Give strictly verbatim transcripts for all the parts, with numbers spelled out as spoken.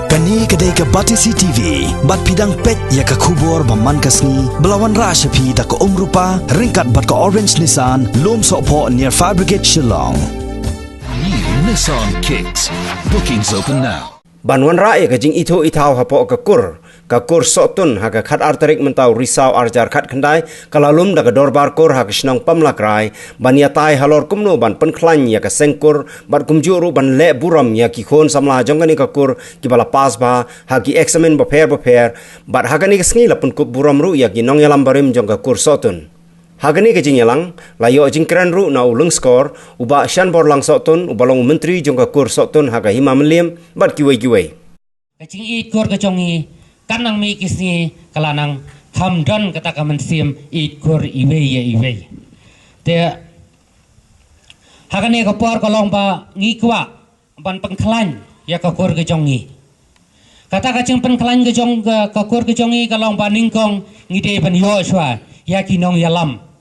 Kane ka dei ka Batesi T V, bad phi dang peit ïa ka khubor ba man ka sngi, ba la wanrah sha phi da ka Umrupa, ryngkat bad ka Orange Nissan, Lumsohphoh near Fire Brigade Shillong. New Nissan Kicks. Bookings open now. Ban wanrah ïa ka jingithuh ithaw hapoh ka kur, ka kur Sohtun ha ka khat ar tarik mynta u Risaw ar hajar khat khyndai, ka la lum da ka dorbar kur ha ka shnong Pamlakrai, ban ïatai halor kumno ban pynkhlaiñ ïa ka seng kur, bad kumjuh ruh ban leh burom ïa ki khun samla jong kane ka kur, kiba la pass bha ha ki eksamin bapher bapher, bad ha kane ka sngi la pynkup burom ruh ïa ki nongïalam barim jong ka kur Sohtun. Ha kane ka jingïalang, la ïoh jingkren ruh na u Lyngskor, u Bah Shanborlang Sohtun, uba long u myntri jong ka kur Sohtun ha ka Hima Mylliem, bad kiwei kiwei. Ka jingïeit kur ka jong ngi, kan nang mih ki sngi ka la nang kham don kata ka mynsiem ïeit kur iwei ïa iwei. Te ha kane ka por ka long ba ngi kwah ban pynkhlaiñ ïa ka kur ka jong ngi. Kata ka jingpynkhlaiñ ka jong ka, ka kur ka jong ngi ka long ba nyngkong ngi dei ban ïoh shuwa ïa ki nongïalam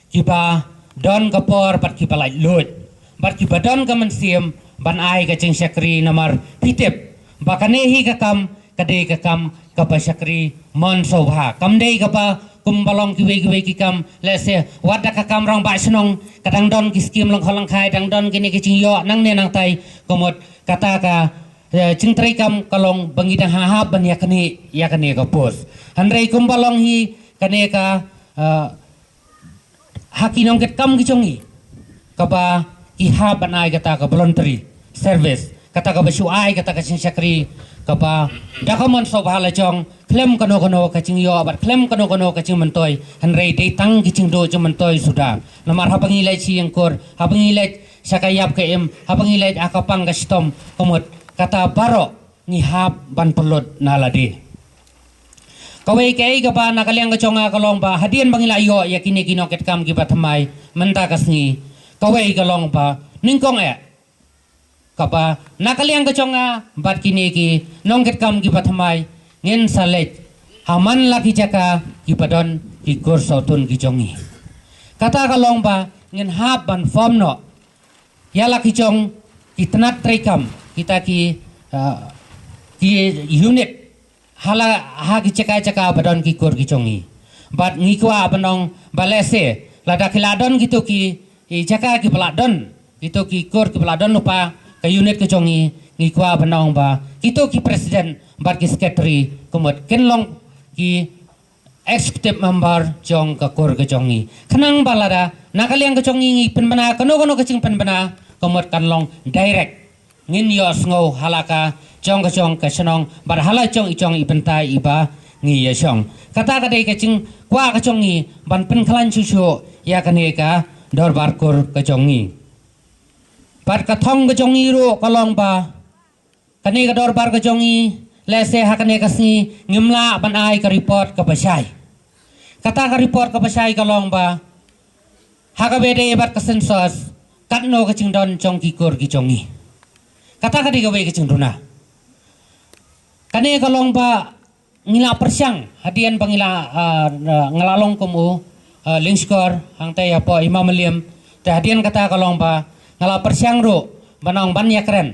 kiba don ka por bad kiba laitluid bad kiba don ka mynsiem ban ai ka jingshakri, namar phi tip ba kane hi ka kam ka dei ka kam kaba shakri mon sngewbha. Kam dei kaba kumba long kiwei kiwei ki kam, lehse wat da ka kam rangbah shnong ka dang don ki skim lyngkhuh lyngkhai, dang don kine ki jingïoh nangne nangtai, ka mut kata ka, eh, jingtrei kam ka long ba ngi dang hap ban ïa kane, ïa kane ka post. Hynrei kumba long hi kane ka, eh, ha ki nongkitkam ki jong ngi kaba ki hap ban ai kata ka voluntary service, kata kaba shu ai kata ka jingshakri kaba da ka mon sngewbha la jong, khlem kano kano ka jingïoh bad khlem kano kano ka jingmyntoi, hynrei dei tang ki jingduh jingmyntoi suda. Namar haba ngi leit sha ïing kur, haba ngi leit sha ka ïap ka im, haba ngi leit ha ka pang ka shitom, ka mut kata baroh ngi hap ban pynlut na lade. Kawei kaei kaba na ka liang ka jong nga ka long ba hadien ba ngi la ïoh ïa kine ki nongkitkam kiba thymmai mynta ka sngi, kawei ka long ba nyngkong eh kaba na ka liang ka jong nga bad kine ki nongkitkam kiba thymmai ngin sa leit ha man la ki jaka kiba don ki kur Sohtun ki jong ngi. Kata ka long ba ngin hap ban form noh ïa la ki jong ki tnat treikam, kita ki, ah, ki unit ha la, ha ki jaka jaka ba don ki kur ki jong ngi. Bad ngi kwah ban ong ba lehse lada ki la don kito ki, i jaka kiba la don kito ki kur kiba la don lypa ka unit ka jong ngi, ngi kwah ban ong ba kito ki president bad ki secretary ka mut kin long ki executive member jong ka kur ka jong ngi. Khnang ba lada na ka liang ka jong ngi ngi pynbna kano kano ka jingpynbna, ka mut kan long direct, ngin ïohsngew ha la ka jong ka jong ka shnong bad ha la jong i jong i bynta iba ngi ïashong. Kata ka dei ka jingkwah ka jong ngi ban pynkhlaiñ shuh shuh ïa kane ka dorbar kur ka jong ngi. Bad ka thong ka jong ngi ruh ka long ba kane ka dorbar ka jong ngi, lehse ha kane ka sngi ngim lah ban ai ka report kaba shai. Kata ka report kaba shai ka long ba ha kaba ïadei bad ka census, katno ka jingdon jong ki kur ki jong ngi. Kata ka dei kawei ka jingduna. Kane ka long ba ngi la pyrshang hadien ba ngi la, ah, nga la long kum u, ah, Lyngskor hangta ïa pdeng i Hima Mylliem. Te hadien kata ka long ba nga la pyrshang ruh ban ong ban ïakren,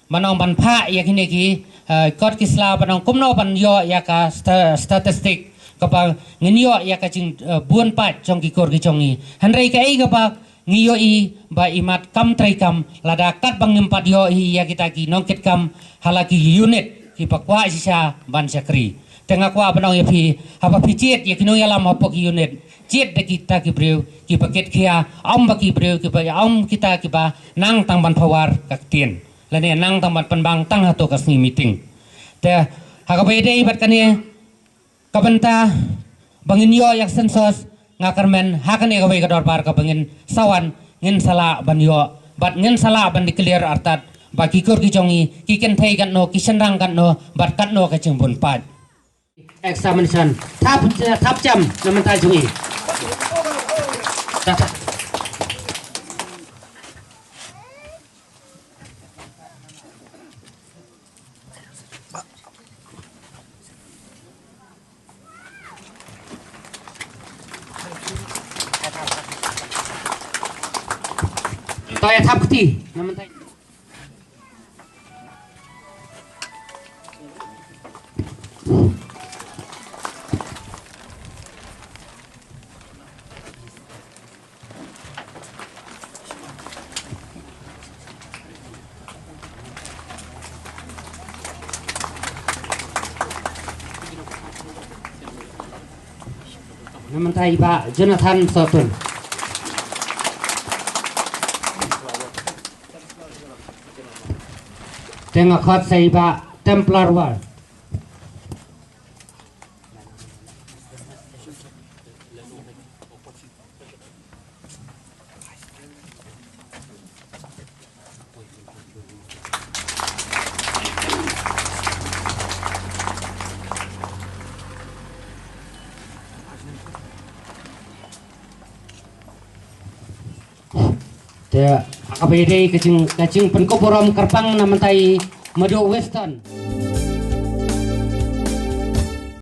ban ong ban phah ïa kine ki, ah, kot ki sla, ban ong kumno ban ïoh ïa ka sta-, statistic kaba ngin ïoh ïa ka jing, ah, bun pat jong ki kur ki jong ngi. Hynrei kaei kaba ngi ïohi ba imat kam treikam, lada katba ngim pat ïohi ïa kita ki nongkitkam ha la ki unit kiba kwah shisha ban shakri. Te nga kwah ban ong ïa phi, haba phi jied ïa ki nongïalam hapoh ki unit, jied da kita ki briew kiba kit khia, ym ba ki briew kiba, ym kita kiba nang tang ban pynwar ka ktien lane nang tang ban pynbang tang hato ka sngi meeting. Te ha kaba ïadei bad kane ka bynta ba ngin ïoh ïa ka census, nga kyrmen ha kane kawei ka dorbar kaba ngin sa wan, ngin sa lah ban ïoh bad ngin sa lah ban declare artat ba ki kur ki jong ngi ki kynthei katno, ki shynrang katno bad katno ka jingbun paid. Examination. Thap, thap jam na bynta jong ngi. Thap, thap. To ïa thap kti. Namar tai. Na mynta i Bah Jonathan Sohtun. Te nga khot sa i Bah Templar War. Te kaba ïadei ka jing, ka jingpynkup burom kyrpang na mynta i Madu Weston.